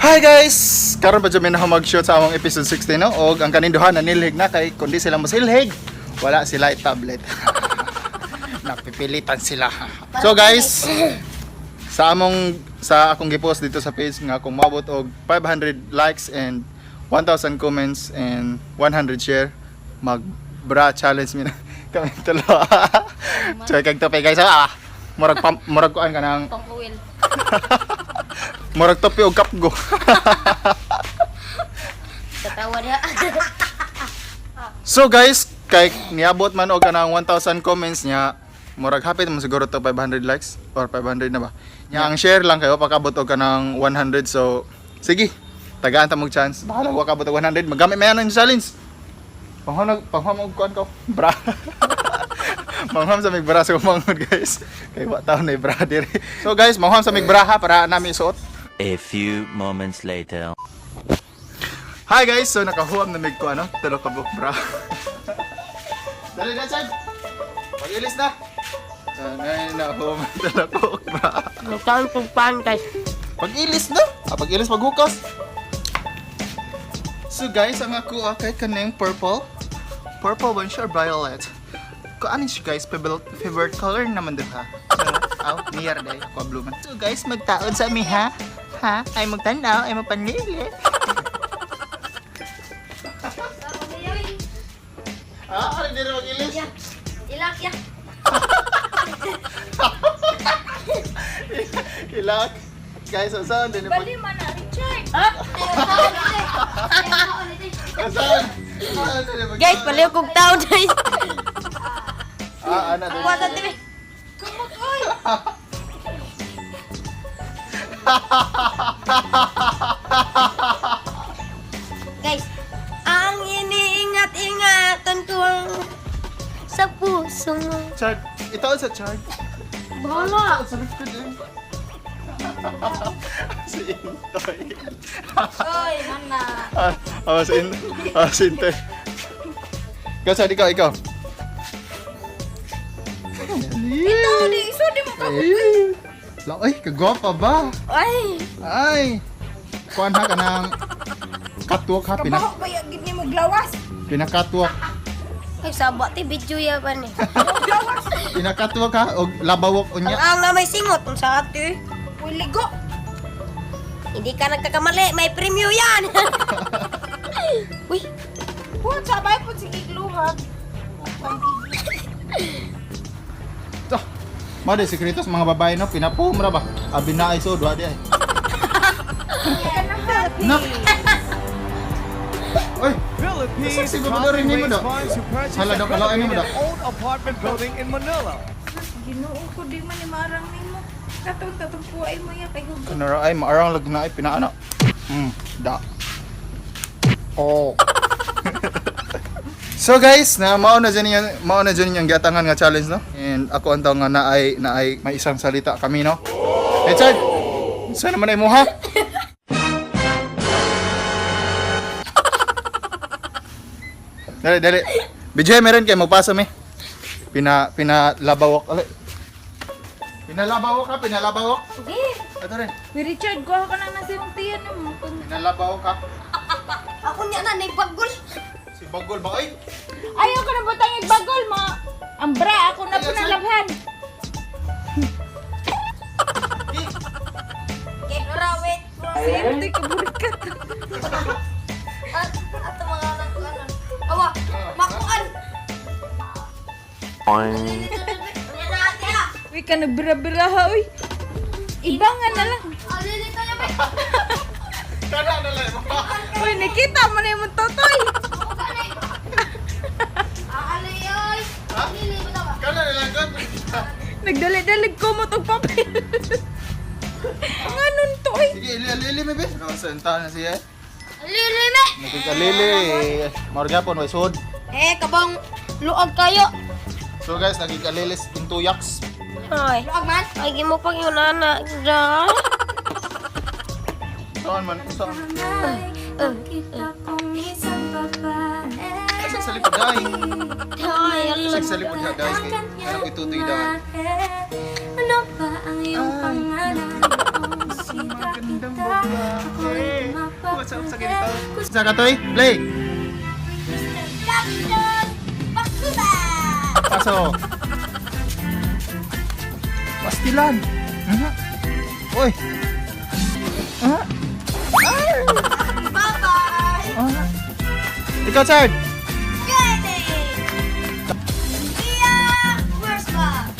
Hi guys! Karon pa dyan na mag-shoot sa among episode 16, no? Og ang kaning duha nanilhig na kay kundi sila mosilhig, wala sila tablet. Napipilitan sila. So guys, sa among sa akong gipost dito sa page nga kung moabot og 500 likes and 1,000 comments and 100 share, mag bra challenge mi na kami tulo. Check kag topic guys, ah. Murag pam, murag kuan ka ng Pang-oil. Murag topi og kapgo. Katawa niya. So guys, kay niabot man og kanang 1,000 comments niya, murag hapit man siguro to 500 likes or 500 na ba. Nya ang share lang kayo pakabot og kanang 100, so sige, tagaan ta mog chance. Bahala wa kabot og 100, magamit man ang challenge. Pangham pangham og kuan ko. Bra. Mangham sa mig bra sa manghod, guys. Kay wa taon na bra diri. So guys, mangham sa mig bra ha para nami isuot. A few moments later. Hi guys, so nakahuam na mig ko ano, tulo ka buok bra. Dali na, Chad. Pag-ilis na. Sanay na huam tulo ka buok bra. Magkaon kong pan, guys. Pag-ilis na. Ah, pag-ilis paghukas. So guys, ang ako kay kaning purple. Purple one siya or violet. Ko ano siya guys, favorite color naman din ha. So, aw, niyar day, ako blue man. So guys, magtaon sa mi ha. Ha? Ay magtanaw, ay mapanlili. Ah, ano din mag-ilis? Ilak ya. Ilak. Guys, ang saan din Bali man na, Richard. Ang saan? Saan din pag- Guys, paliw kong tao, guys. Ah, ana din. Kuha sa TV. Kumot, oy. Guys, ang iniingat-ingatan ko sa puso mo. Chard, itaon sa chard. Bahala. Sa likod eh. Si Intoy. Oy, nana. Ah, ah, si Intoy. Ah, si Intoy. Ikaw, Chard, ikaw, ikaw. Ito, di, iso di mo ka. Ay, ay, kagwapa ba? Ay! Ay. Kuan ha ka ng catwalk ha, Kabaho ba yung gini mo glawas? pinakatwalk. Ay, saba ti video ya ba ni? Pinakatwalk ha, og labawok unya. Ang na may singot kung sa ate. Uy, ligo. Hindi ka nagkakamali, may premyo yan. Uy, Put, sabay po sige gluhag. Ito. Mao di sekreto sa mga babae no, pinapuhom ra ba? Abi na ay so duha di ay. Na. Oy, Philippines Kasi siguro rin nimo promptly daw. raised funds to purchase Hala and daw, kalain nimo renovate daw. an old apartment building in Manila. Ginoo ko, di man ni maarang nimo. Katong tatong puay mo ya kay hugot. Kanara ay maarang lag na ay pinaana. Da. Oh. So guys, na mao na dyan yung mao na dyan yung gatangan nga challenge no. And ako ang tawo nga naay may isang salita kami no. Hey Chad. Saan naman ay mo ha? Dali, dali. BJ, meron kay magpasa mi. Pinalabawok ali. Pinalabawok ha, pinalabawok. Okay. Ito rin. Uy, Richard, kuha ka na ng siyong tiyan mo. Pinalabawok ha. Ako niya na, nagbagol. Si Bagol ba ay? Ayaw ko na butang igbagol mo. Ang bra, ako na po nalabhan. Okay, Nora, wait. Safety ka, burikat. At, at ang mga anak ko, ano. Awa, makuan. Unya na ate ah. Uy, ka nagbira-bira ha, uy. Iba nga na lang. Alili tayo, be. Kana na lang mo. Uy, nakita mo na yung totoy. Aali, oy. Alili mo daw. Kana na lang god. Nagdali-dalig ko mo tong papel. Ang anon to, uy. Sige, ili ili ili maybe. No, sa na siya. Alili, me. Nagkakalili. Marga po way sud. Eh, kabang luag kayo. So guys, nagkikalilis into yaks. Ay. Luag man? Ay, gimo pang yun, anak. Da. Saan man? Saan? Kasi sa likod dai. Ay, ala. Kasi sa likod ha guys. Kay anong itutoy dai. Ano ba ang iyong pangalan? Magandang babae. What's up sa ganito? Sa katoy, play. Mr. Jackson Bakuba! Paso. Pastilan. Aha. Uy. Aha. Bye-bye! Aha. Ikaw, Chard. Journey! Pia Wurzbach!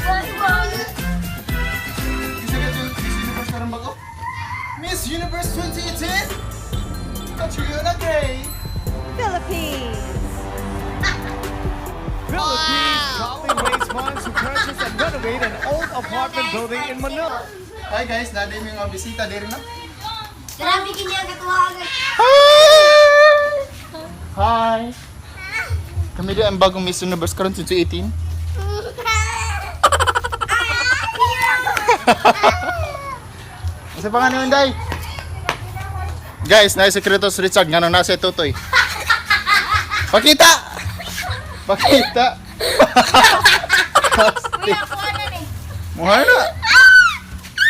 Bye-bye! Isa ka dyan, Miss Universe karon bago? Miss Universe 2018? Catriona Gray. Philippines. Philippines proudly raised funds to purchase and renovate an old apartment building in Manila. Hi guys, natin yung mga bisita diri na. Grabe kini ang katuwagan. Hi! Hi! Kami di ang bagong Miss Universe karon 2018. Asa pa nga naman, Day? Guys, na sekreto si Richard ngano nasa tutoy. Pakita! Pakita! Kuya, kuha na ni. Mukha na.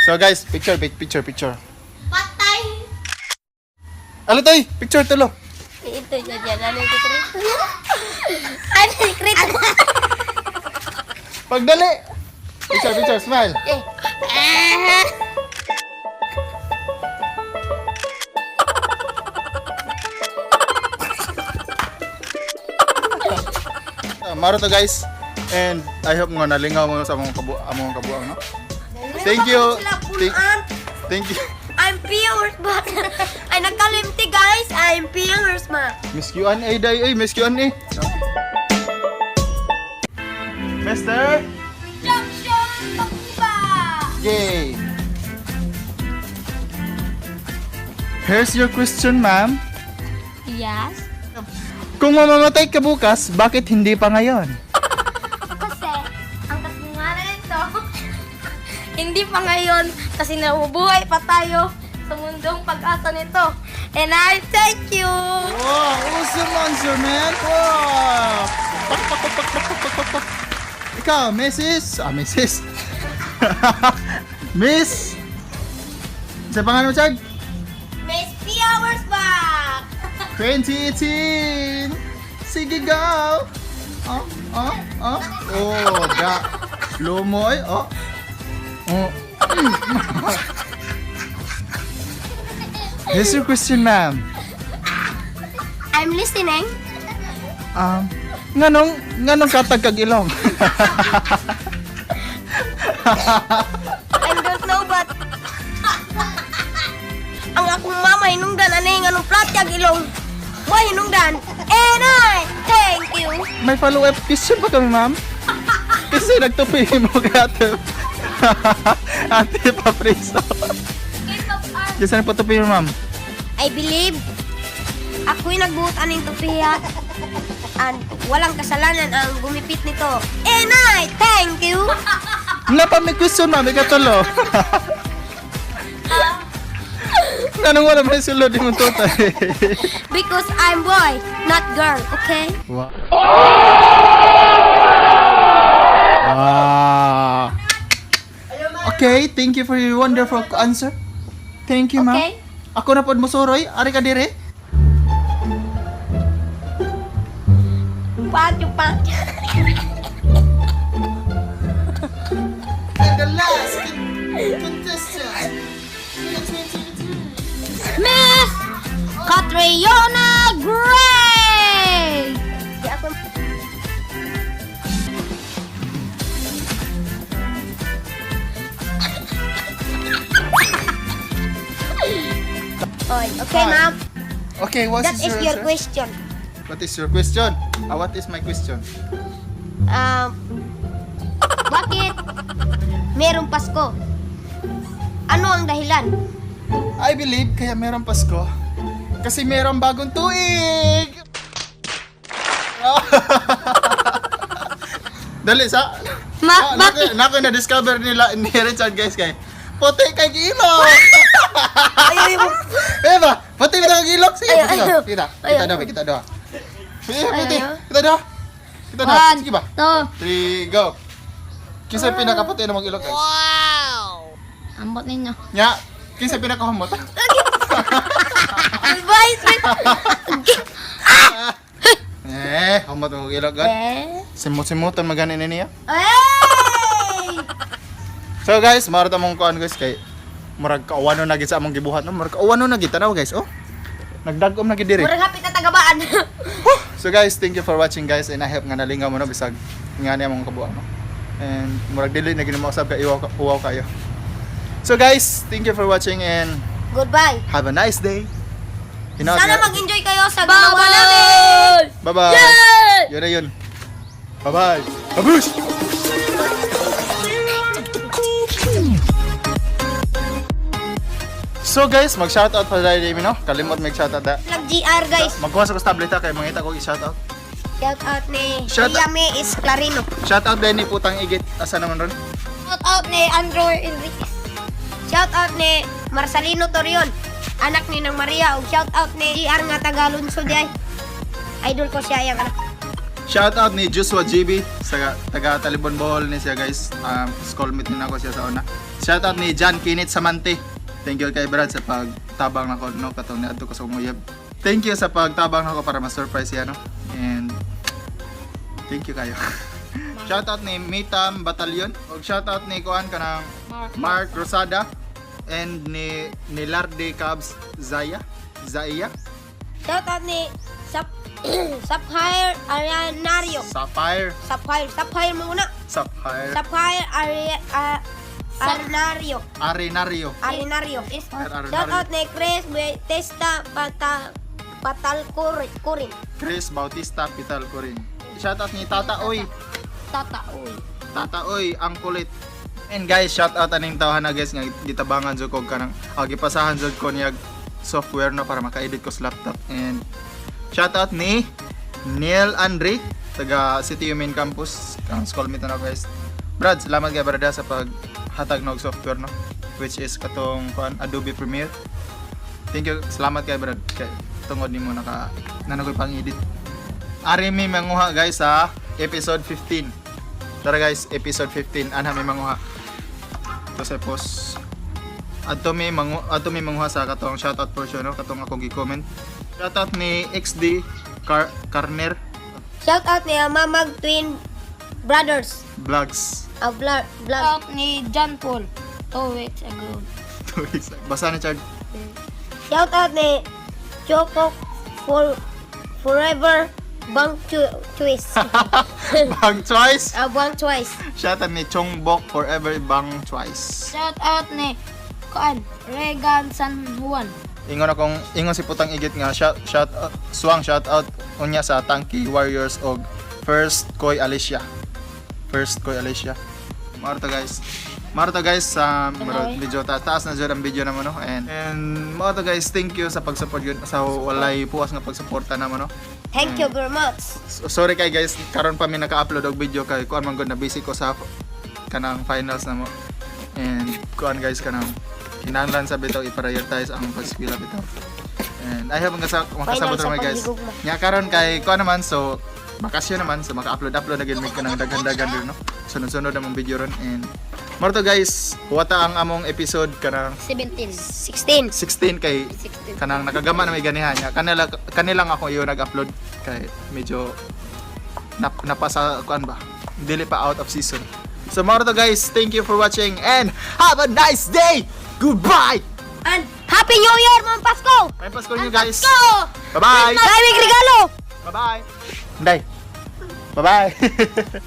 So guys, picture, picture, picture. Patay! Ano toy? Picture tulo. Ito, dyan. Ano yung sekreto? Ano yung sekreto? Pagdali! Picture, picture, smile. Eh. Maro to guys. And I hope nga nalingaw mo sa among kabuang, no? Thank you. Sila Thank, pulaan. thank you. I'm Pia Wurzbach. Ay, nagkalimti guys. I'm Pia Wurzbach. Miss Q&A day, ay, Miss Q&A. Mr. Junction Pakuba! Yay. Here's your question, ma'am. Yes? Kung mamamatay ka bukas, bakit hindi pa ngayon? Kasi, ang katunganan nito, hindi pa ngayon kasi nabubuhay pa tayo sa mundong pag-asa nito. And I thank you! Wow, awesome answer, man! Wow! Pak, pak, pak, pak, pak, pak, pak, pak. Ikaw, Mrs. Ah, Mrs. Miss! Sa pangalan mo, Chag? Miss Pia Wurzbach! 2018! Sige, go! Oh, oh, oh. Oh, da. Lumoy, oh. Oh. Here's your question, ma'am. I'm listening. Nganong katag kag ilong? I don't know but ang akong mama hinungdan ani nganong platyag ilong. Mo hinungdan. And I thank you. May follow-up question pa kami, ma'am? Kasi nagtupi mo kay ate. Ate Papriso. Kasi na patupi mo, ma'am? I believe ako'y nagbuot aning tupiya and walang kasalanan ang gumipit nito. And I thank you. Napa may question, ma'am. Ikatulo. Nganong wala may sulod yung tutay? Because I'm boy, not girl, okay? Wow. Wow. Okay, thank you for your wonderful answer. Thank you, ma'am. Okay. Ako na pod mosuroy, ari ka dire. Pancho, pancho. And the last contestant. Miss Catriona Gray! Di ako. Oy, okay, Hi. Ma'am. Okay, what That is is your your answer? question. What is your question? Ah, what is my question? Bakit merong Pasko? Ano ang dahilan? I believe kaya merong Pasko kasi merong bagong tuig. Dali sa Ma- Ah, nako na discover nila ni Richard guys kay puti kay ilok. Ay, ay, ay. Eh ba? Puti ba kay ilok? Sige, Ay, kita. ay. Kita. Ay, Kita ay. daw, kita daw. Pwede, pwede. Kita na. Kita na. One, Sige ba? two. 3, go. Kinsa pinakaputi na mag-ilok, guys? Ambot ninyo. Nya, kinsa pinakahumot? Advice! Eh, humot mo ilok god. Eh? Simot-simotan magani ni niya. Hey! So guys, marata mong kuan, guys, kay murag kaawano na gid sa among gibuhat, no. Murag kaawano na gid, tanaw, guys, oh. Nagdag-om na gid diri. Murag hapit na tagabaan. So guys, thank you for watching, guys, and I hope nga nalingaw mo, no, bisag nga niya mong kabuang, no. And murag dili na gid mo usab kay iwaw uwaw kayo. So guys, thank you for watching and Goodbye. have a nice day. Hinaot Sana nga- mag-enjoy kayo sa ginawa namin. Bye-bye. Yay! Yun na yun. Bye-bye. Babush! So guys, mag-shoutout pa dahil no? Kalimot mag-shoutout da. Vlog GR, guys. Magkuha sa ko sa tablet ha, kay mangita ko i-shoutout. Shout out ni Shout out. May Esclarino. Shoutout din ni Putang Igit. Asa naman ron? Shout out ni Andrew Enriquez. Shout out ni Marcelino Torion, anak ni Nang Maria. Ug shout out ni GR nga taga Lungsod ay. Idol ko siya yang anak. Shoutout ni Joshua GB sa taga Talibon Bohol ni siya, guys. Schoolmate ni nako siya sa una. Shoutout ni John Kinit Samante. Thank you kay Brad sa pagtabang nako, no, katong niadto ko sa Umuyab. Thank you sa pagtabang nako para ma-surprise siya, no. And thank you kayo. Shoutout ni Mitam Batalyon. Og shoutout ni kuan kanang Mark Rosada and ni Larde Cubs Zaya. Zaya. Shout out ni Sapphire Arianario. Sapphire. Sapphire, Sapphire mo una. Sapphire. Sapphire Arnario. Arenario. Arenario. Arenario. Shout out ni Chris Testa Patalkurin. Kurin. Chris Bautista Pital ko rin. Shoutout ni Tata Oy. Tata Uy. Tata Oy, ang kulit. And guys, shoutout aning tawhan na, guys, nga gitabangan jud ko kanang gipasahan jud ko niya software, no, para maka-edit ko sa laptop. And shoutout ni Neil Andre taga City Main Campus, kang schoolmate na, guys. Brad, salamat kay Brad sa paghatag nog software, no, which is katong kuan Adobe Premiere. Thank you, salamat kay Brad kay tungod nimo naka nanagoy pang edit. Ari mi manguha, guys, sa episode 15. Tara guys, episode 15 anha mi manguha. To sa post. Adto mi manguha sa katong shoutout portion, no, katong akong gi-comment. Shoutout ni XD Carner Shout out ni Mamag Twin Brothers. Vlogs. Vlog. Vlog. Out ni John Paul 2 weeks ago. 2 weeks. Basa na Chard. Shout out ni Choco for Forever Bank Twist. Bang twice. Bank Twice. Shoutout ni Chongbok Forever Bang Twice. Shout out ni Kuan Regan San Juan. Ingon akong ingon si Putang Igit nga shout, shout out, suwang shout out unya sa Tanky Warriors og First Koy Alicia. First Koy Alicia. Marta guys. Marta guys sa murag medyo taas na jud ang video namo, no. And mao to, guys, thank you sa pag-support yun sa walay puwas nga pagsuporta namo, no. Thank you very much. Sorry kay guys, karon pa mi naka-upload og video kay kuan man gud na busy ko sa kanang finals namo. And kuan guys, kanang kinahanglan sa bitaw i-prioritize ang pag-eskwela bitaw. And I have mga makasabot Final sa naman, guys. paghigugma. Nya karon kay kuan naman, so bakasyon naman, so maka-upload upload na gid mi kanang daghan-daghan rin, no. Sunod-sunod among video ron and mao to, guys, wata ang among episode kanang 17. 16. 16 kay 16. kanang nakagama na may ganihan niya. Kanila kanilang ako iyo nag-upload kay medyo napasa kuan ba. Dili pa out of season. So mao to, guys, thank you for watching and have a nice day. Goodbye. And Happy New Year, mga Pasko! May Pasko niyo, guys. Pasko! Bye-bye. Maraming regalo! Bye-bye. Nday. Bye-bye.